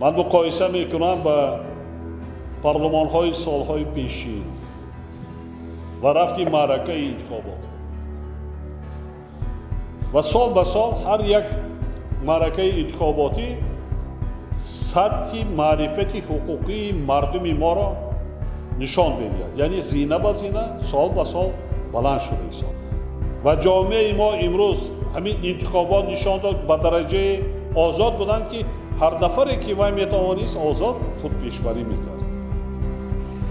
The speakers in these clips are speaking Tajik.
Ман муқоиса мекунам ба парлумонҳои солҳои пешин ва рафти маъракаи интихобот. Ва сол ба сол ҳар як маъракаи интихоботӣ сатҳи маърифати ҳуқуқии мардуми моро нишон медиҳад. Яъне зина ба зина, сол ба сол баланд шуда истод. Ва ҷомеаи мо имрӯз ҳамин интихобот нишон дод ба дараҷаи озод буданд, ки ҳар нафаре ки вай метавонист озод худ пешбарӣ мекард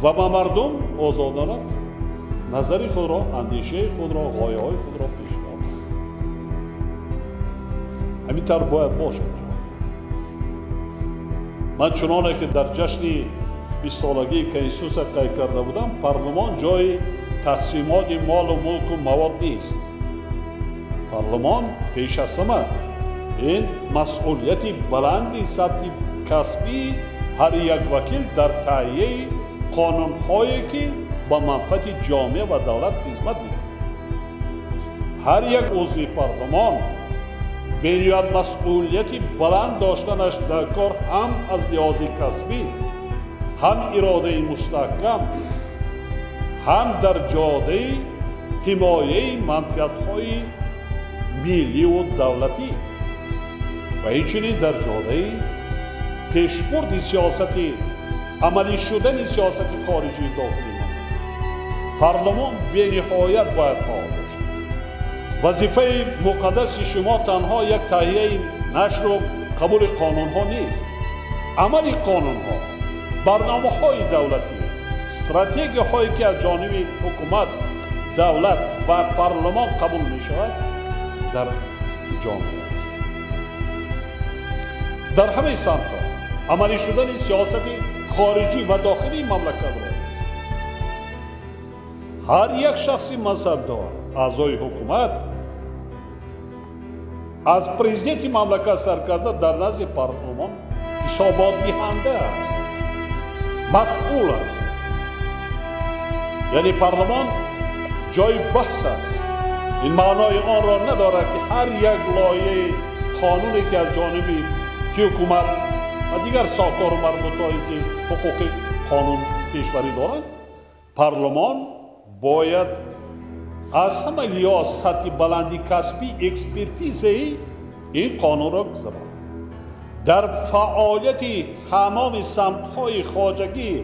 ва ба мардум озодона назари худро, андешаи худро, ғояҳои худро пешниҳод кард. Ҳамин тавр бояд бошад. Ман чуноне ки дар ҷашни 20-солагии Конститутсия қайд карда будам, парлумон ҷои тақсимоти молу мулку мавод нест. Парлумон пеш аз ҳама ин масъулияти баланди сатҳи касбии ҳар як вакил дар таҳияи қонунҳое ки ба манфиати ҷомеа ва давлат хизмат мекунад. Ҳар як узви парлумон бениҳоят масъулияти баланд доштанаш дар кор ҳам аз лиҳози касбӣ, ҳам иродаи мустаҳкам, ҳам дар ҷодаи ҳимояи манфиатҳои милливу давлатӣ ва инчунин дар ҷодаи пешбурди сиёсати амалӣ шудани сиёсати хориҷии дохили мамлакат. Парлумон бениҳоят бояд фаъол бошад. Вазифаи муқаддаси шумо танҳо як таҳияи нашру қабули қонунҳо нест. Амали қонунҳо, барномаҳои давлатӣ, стратегияҳое ки аз ҷониби ҳукумат, давлат ва парлумон қабул мешавад, дар ҷомеа аст. Дар ҳамаи самтҳо амалӣ шудани сиёсати хориҷӣ ва дохилии мамлакатро аст. Ҳар як шахси мансабдор, аъзои ҳукумат, аз президенти мамлакат сар карда дар назди парлумон ҳисоботдиҳанда аст, масъул аст. Яъне парлумон ҷои баҳс аст. Ин маънои онро надорад ки ҳар як лоиҳаи қонуне ки аз ҷониби чи ҳукумат ва дигар сохтору марбутҳое ки ҳуқуқи қонун пешбарӣ доранд, парлумон бояд аз ҳама лиҳоз сатҳи баланди касбӣ экспертизаи ин қонунро гузаронад. Дар фаъолияти тамоми самтҳои хоҷагии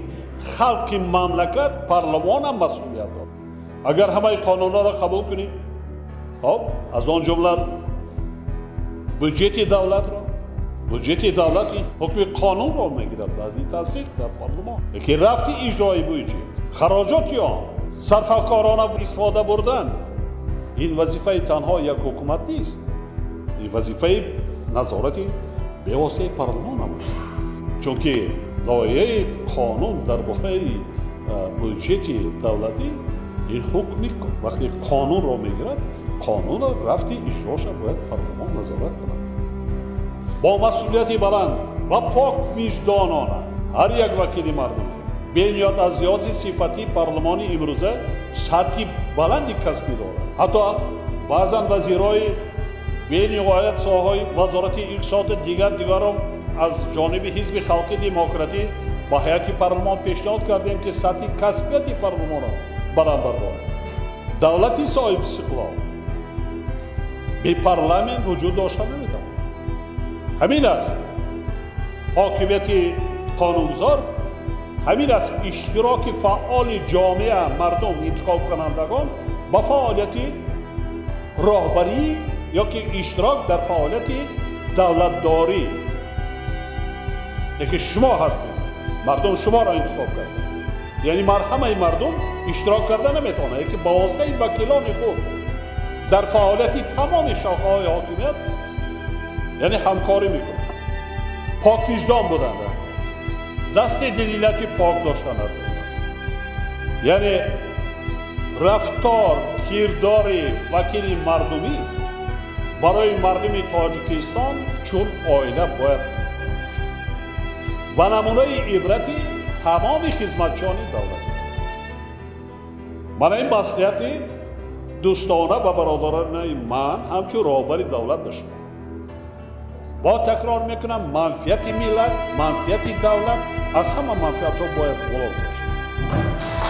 халқи мамлакат парлумонам масъулият дорад. Агар ҳамаи қонунҳоро қабул кунем, хоб, аз он ҷумла бюджети давлатро, бюджети давлат ҳукми қонунро мегирад баъди тасдиқ дар парлумон. Лекин рафти иҷрои бюджет, хароҷоти он, сарфакорона истифода бурдан, ин вазифаи танҳо як ҳукумат нест. Ин вазифаи назорати бевоситаи парлумон ҳам аст. Чунки лоиҳаи қонун дар бораи бюджети давлатӣ ин ҳукми вақте қонунро мегирад, қонунро рафти иҷроша бояд парлумон назорат кунад. Бо масъулияти баланд ва пок виҷдонона ҳар як вакили мардум бениҳоят аз лиҳози сифатии парлумони имрӯза сатҳи баланди касбӣ дорад. Ҳатто баъзан вазирҳои бениҳоят соҳаҳои вазорати иқтисоду дигарро аз ҷониби ҳизби халқи демократӣ ба ҳайати парлумон пешниҳод кардем, ки сатҳи касбияти парлумонро баланд бардорад. Давлати соҳибистиқлол бепарламент вуҷуд дошта наметавонад. Ҳамин аст ҳокимияти қонунгузор, ҳамин аст иштироки фаъоли ҷомеа, мардум, интихобкунандагон ба фаъолияти роҳбарӣ ё ки иштирок дар фаъолияти давлатдорӣ. Лекин шумо ҳастед, мардум шуморо интихоб карда. Яъне ҳамаи мардум иштирок карда наметавонад, яке ба воситаи вакилони худ дар фаъолияти тамоми шохаҳои ҳокимият яъне ҳамкорӣ мекунад. Поквиҷдон буданд, дасти дилилати пок доштанад. Яъне рафтор, кирдори вакили мардумӣ барои мардуми Тоҷикистон чун оила бояд ва намунаи ибрати тамоми хизматчиёни давлат. Мана ин маслиҳати дӯстона ва бародаронаи ман ҳамчун роҳбари давлат ба шумо. Бо такрор мекунам, манфиати миллат, манфиати давлат аз ҳама манфиатҳо бояд боло бошад.